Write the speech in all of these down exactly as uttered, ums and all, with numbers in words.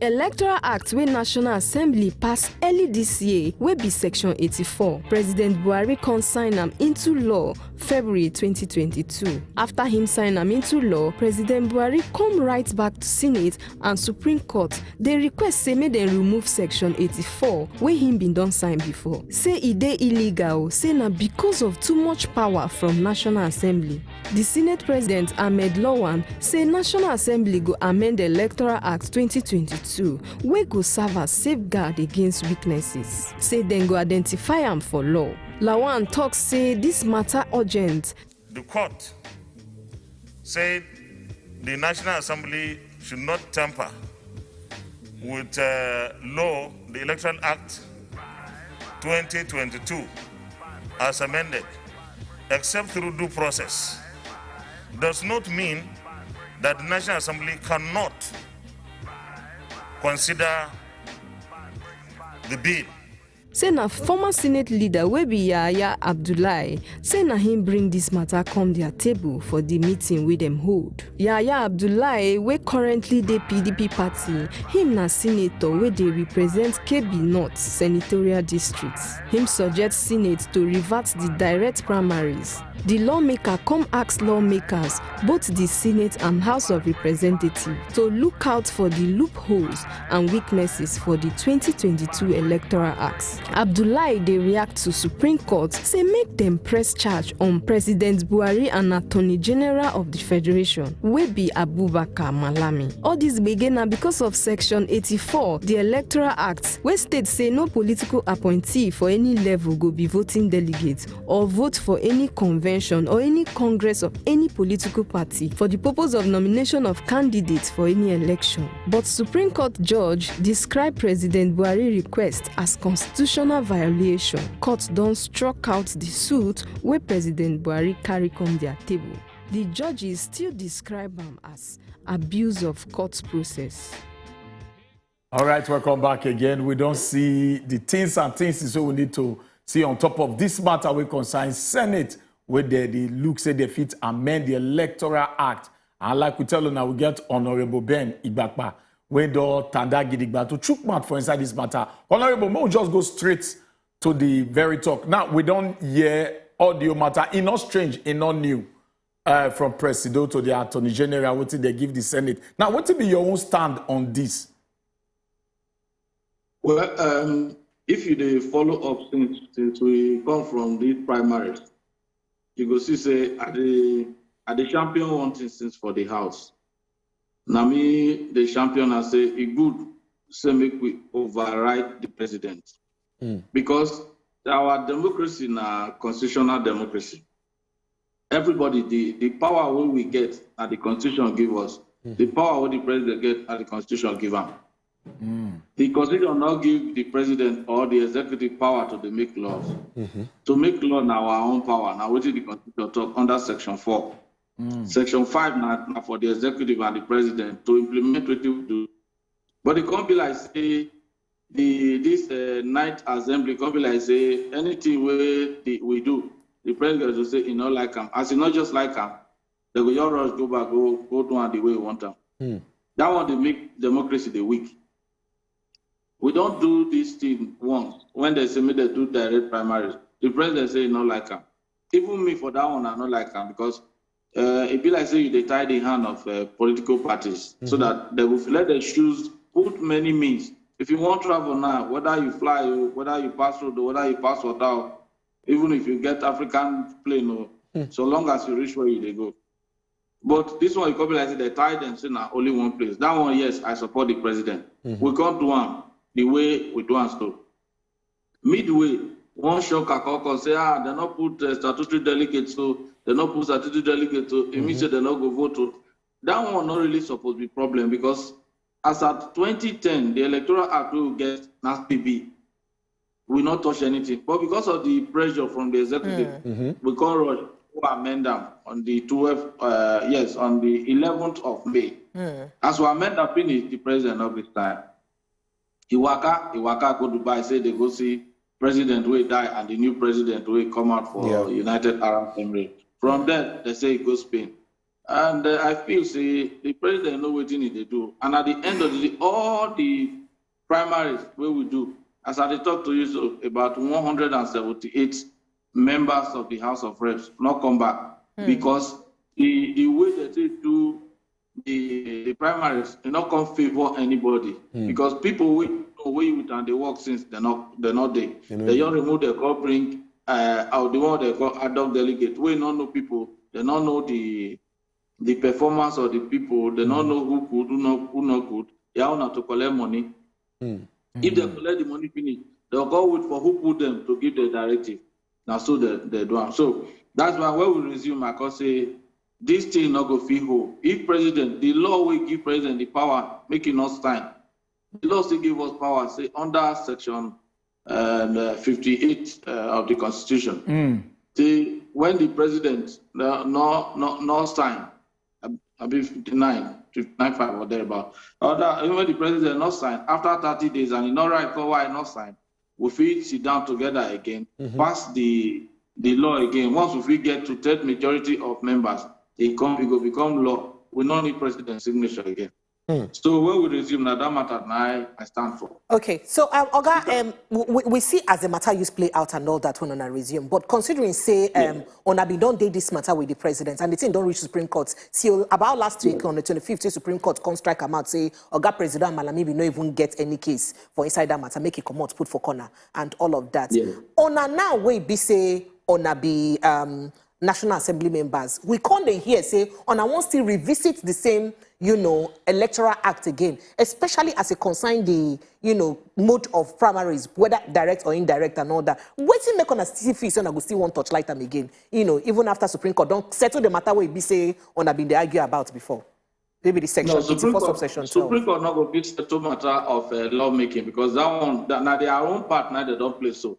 Electoral Act wey National Assembly pass early dis year, wey be Section eighty-four, President Buhari come sign am into law February twenty twenty-two. After him sign am into law, President Buhari come write back to Senate and Supreme Court dey request say make dem remove Section eighty-four wey him bin don sign before. Say e dey illegal, say na because of too much power from National Assembly. Di Senate President Ahmed Lawan say National Assembly go amend Electoral Act twenty twenty-two wey go serve as safeguard against weaknesses. Say dem go identify am for law. Lawan tok say dis mata urgent. The court said the National Assembly should not tamper with uh, law, the Electoral Act twenty twenty-two as amended, except through due process, does not mean that the National Assembly cannot consider the bill. Say na former Senate leader wey be Yahaya Abdullahi say na him bring dis mata come dia table for di meeting wey dem hold. Yahaya Abdullahi, wey currently dey P D P party, him na senator wey dey represent Kebbi North Senatorial District. Him suggest Senate to revert di direct primaries. Di lawmaker come ask lawmakers, both di Senate and House of Representatives, to look out for di loopholes and weaknesses for di twenty twenty-two Electoral Act. Abdullahi dey react to Supreme Court say make dem press charge on President Buhari and Attorney General of di Federation, wey be Abubakar Malami. All dis gbege na because of Section eighty-four di Electoral Act, wey state say no political appointee for any level go be voting delegate or vote for any convention or any congress of any political party for di purpose of nomination of candidates for any election. But Supreme Court judge describe President Buhari request as constitutional violation. Court don struck out di suit wey President Buhari carry come dia table. Di judges still describe am as abuse of court process. All right, welcome back again. We don see the things and things wey we need to see on top of this matter wey concern Senate, wey dey dey look say dem fit amend the Electoral Act. And like we tell una, we get Honourable Ben Igbakpa, wey don tanda gidigba to chook mouth for inside this matter. Honourable, make we just go straight to the very talk. Now, we don hear audio matter. E no strange, e no new. Uh, from Presido to the Attorney General, wetin dem give the Senate. Now, wetin be your own stand on this? Well, um, if you dey follow up since, since we come from the primaries, you go see say I dey, I dey champion one thing since for the House. Na me dey champion am say e good say make we override the president. Because our democracy na constitutional democracy. Everybody, the, the power wey we get, na the constitution give us. The power wey the president get, na the constitution give am. The constitution no give the president or the executive power to dey make laws. To make law na our own power, na wetin the constitution talk under section four. Section five na, na for the executive and the president to implement wetin we do. But e come be like say the, this uh, ninth assembly come be like say anything wey the, we do, the president go say e no like am. As e no just like am, dem go just rush go back, go, go do am the way e want am. That one dey make democracy dey weak. We don do this thing once when dem say make dem do direct primaries. The president say e no like am. Even me for that one, I no like am because uh, e be like say you dey tie the hand of uh, political parties so that dem go let dem choose, put many means. If you wan travel now, whether you fly o, whether you pass road o, whether you pass water o, even if you get African plane o, so long as you reach where you dey go. But this one, e come be like say dem tie dem say na only one place. That one, yes, I support the president. We come do am the way we do am so. Midway, one shocker come come say, ah, dem no put uh, statutory delegates, so dem no put statutory delegates, so e mean say dem no go vote o. That one no really suppose be problem because as at twenty ten, the Electoral Act wey we get na still be. We no touch anything. But because of the pressure from the executive, we come rush go amend am on the twelfth, uh, yes, on the eleventh of May. As we amend am finish, the president no gree sign. E waka, e waka go Dubai, say dem go see president wey die and the new president wey come out for United Arab Emirates. From there, dem say e go Spain. And uh, I feel say the president know wetin he dey do. And at the end of the day, all the primaries wey we do, as I dey talk to you so, about one hundred and seventy-eight members of the House of Reps no come back because the the way they take do the the primaries, e no come favour anybody because people wey know wey with am dey work since dem no dem no dey. Dem just remove dem come bring uh, the one dem call ad hoc delegate wey no know people, dem no know the the performance of the people, dem no know who good, who no who no good. Their own na to collect money. If dem collect the money finish, dem go wait for who put dem to give the directive. Na so dem dem do am. So that's why when we resume, I come say this thing no go fit hold. If president, the law wey give president the power, make e no sign. The law still give us power, say under section um, uh, fifty-eight uh, of the constitution, say when the president no no no, no sign, um, I be fifty-nine, fifty-nine five or thereabout. Other, even when the president no sign, after thirty days and he no write come why he no sign, we fit sit down together again, pass the the law again. Once we fit get two third majority of members, e come e go become law. We no need president signature again. So when we resume, na that matter na I, I stand for. Okay, so um, Oga, um, we, we see as the matter use play out and all that when una resume. But considering say um, una bin don dey this matter with the president and the thing don reach Supreme Court till about last week on the twenty-fifth, Supreme Court come strike am out say Oga President Malami bin no even get any case for inside that matter, make e comot put for corner and all of that. Una now wey be say una be um, National Assembly members, we come dey hear say una wan still revisit the same, you know, Electoral Act again, especially as e concern the, you know, mode of primaries, whether direct or indirect and all that. Wetin make una still feel say una go still wan torchlight am again, you know, even after Supreme Court don settle the matter wey e be say una bin dey argue about before? Maybe the section No, Supreme eighty-four Court, subsection Supreme twelve. Court no go fit settle matter of uh, lawmaking because that one, that, na their own part na they don play so.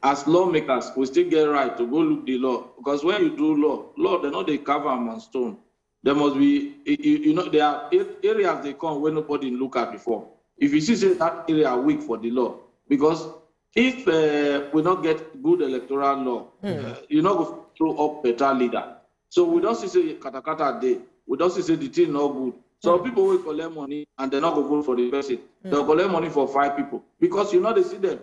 As lawmakers, we still get right to go look the law because when you do law, law they no dey carve am on stone. There must be, you, you know, there are a- areas they come where nobody look at before. If you see say that area weak for the law, because if uh, we not get good electoral law, uh, you not go throw up better leader. So we don't see say katakata dey. We don't see say the thing not good. So people will collect money and they not go vote for the person. They'll collect money for five people because you know they see them.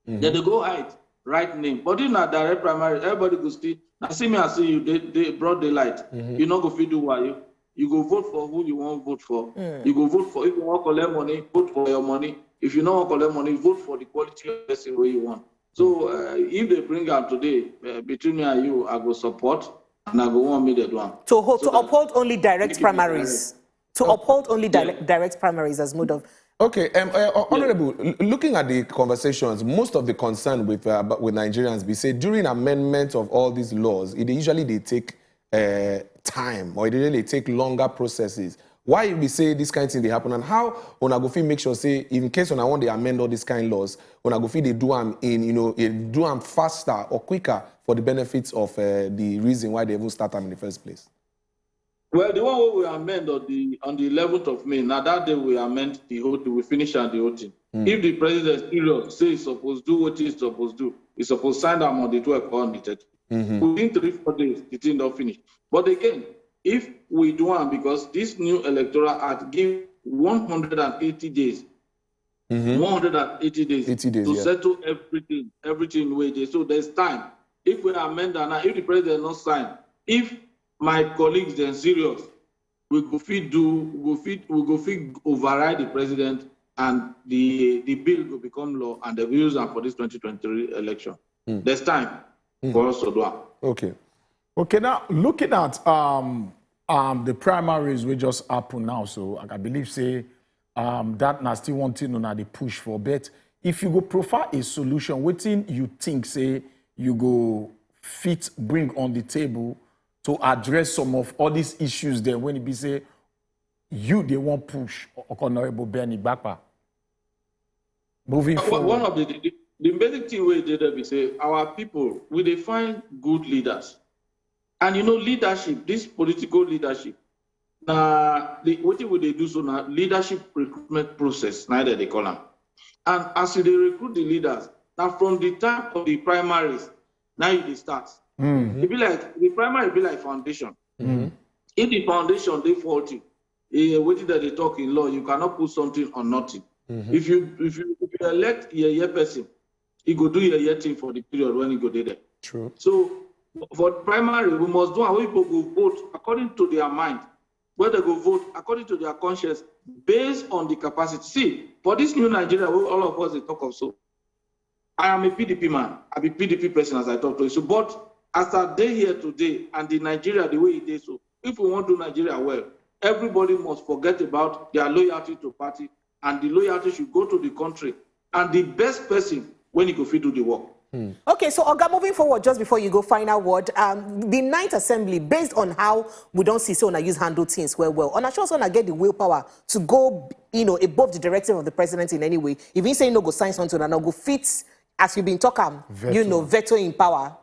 Then they go hide, write name. But if na direct primary, everybody go see. Now see me, I see you. They, they broad daylight. You not go fit do why you. You go vote for who you want vote for. You go vote for if you want collect money, vote for your money. If you don't want collect money, vote for the quality of person where you want. So uh, if they bring am today uh, between me and you, I go support and I go want me the one. To hold, to that- uphold only direct Make it primaries. To uphold only Yeah. direct, direct primaries as mode of. Okay, um, uh, uh, Honorable, l- looking at the conversations, most of the concern with uh, about- with Nigerians be say during amendment of all these laws, it usually they take uh, time or it usually take longer processes. Why we say this kind of thing they happen and how una go fit make sure say in case una want to amend all these kind laws, una go fit they do am in you know eh, do am faster or quicker for the benefits of uh, the reason why they even start them in the first place. Well, the one wey we amend on the on the eleventh of May, na that day we amend the whole thing, we finish am the whole thing. If the president serious, say he suppose do what he suppose do, he suppose sign am on the twelfth or on the thirteenth. Within three, four days, the thing don finish. But again, if we do am because this new electoral act give one hundred and eighty days, one hundred and eighty days, Eighty days, to yeah. settle everything, everything wey dey. So there's time. If we amend am now, if the president no sign, if my colleagues dem serious, we go fit do, we go fit, we go fit override the president, and the the bill go become law, and they go use am for this twenty twenty-three election. There's time for us to do am. Okay. Okay, now looking at um, um, the primaries we just happen now, so I believe say um, that na still one thing una dey push for. But if you go profile a solution, wetin you think say you go fit bring on the table to address some of all these issues then when it be say you they won't push Honorable Benny Bakpa? Moving One forward. One of the, the the basic thing wey dey there be say our people we dey find good leaders, and you know leadership, this political leadership, na the wetin we dey do so na leadership recruitment process na that they call am, and as you dey recruit the leaders, na from the time of the primaries na you dey start. E be like the primary be like foundation. If If the foundation dey faulty, eh, wetin dem dey talk in law, you cannot put something on nothing. If you if you if you elect yeye person, he go do yeye thing for the period when he go dey there. True. So for primary, we must do am wey people go vote according to their mind, where they go vote according to their conscience, based on the capacity. See, for this new Nigeria wey all of us dey talk of so, I am a P D P man. I be P D P person as I talk to you. So, but as I dey here today and the Nigeria the way it is, so if we want to do Nigeria well, everybody must forget about their loyalty to party, and the loyalty should go to the country and the best person when he go fit do the work. Okay, so Oga, moving forward, just before you go, final word. Um, the Ninth Assembly, based on how we don see, so una use handle things well, well. Una sure so una get the willpower to go, you know, above the directive of the president in any way. If he say no go sign something, una go fit, as you been talk am, you know, veto in power.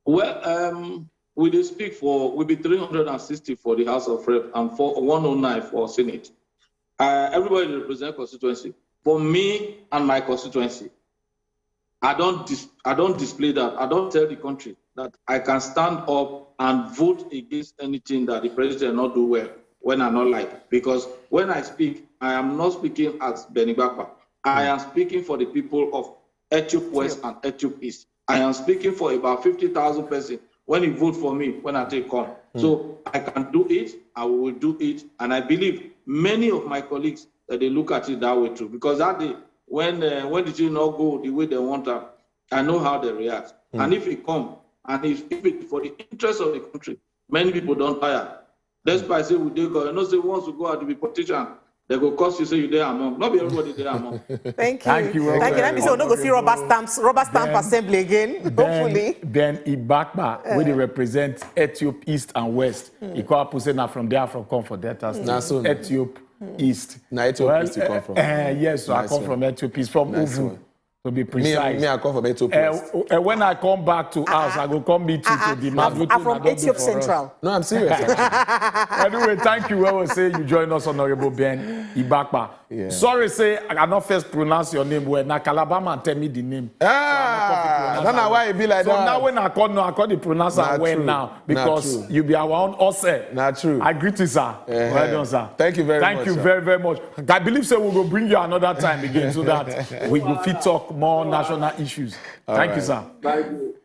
Well, um, we dey speak for, we be three hundred and sixty for the House of Rep and for one oh nine for Senate. Uh, everybody dey represent constituency. For me and my constituency, I don't dis- I don't display that. I don't tell the country that I can stand up and vote against anything that the president not do well when I not like. Because when I speak, I am not speaking as Benny Bakpa. I am speaking for the people of Ethiop West and Ethiop East. I am speaking for about fifty thousand persons when he vote for me when I take come. So I can do it, I will do it, and I believe many of my colleagues that they look at it that way too. Because that day, when uh, when the thing not go the way they want am, I know how they react. And if it come, and if, if it for the interest of the country, many people don't tire. Despite say we dey go, you know say once we go out to be politician, they go cost you say you dey among. Not be everybody dey among. Thank you. Thank you. Let me say we no go see rubber stamps, rubber stamp assembly again. Hopefully. Ben Ibakpa, where they represent Ethiop East and West. He come up say na from there from come for Delta State. Na so. Ethiop East. Na Ethiop East you come from. Uh, yes, so I come from Ethiop East, from Uvu. To be precise. Me, me, I come from Ethiop West. Uh, when I come back to house, I go come meet you to demand wetin una don do for us. Central. No, I'm serious. Anyway, thank you. Well, we say you join us, Honorable Ben Ibakpa. Yeah. Sorry, say I cannot first pronounce your name well. Now Calabar man tell me the name. Ah, no, no, why it be like So that? Now when I call, no, I call the pronouncer Na well true. Now Na because true. You be our own Ose. Na true. I greet you, sir. Well done, sir. Thank you very Thank much, you sir. Very, very much. I believe say we go bring you another time again so that we go fit talk more national issues. Thank you, Right. Sir. Thank you.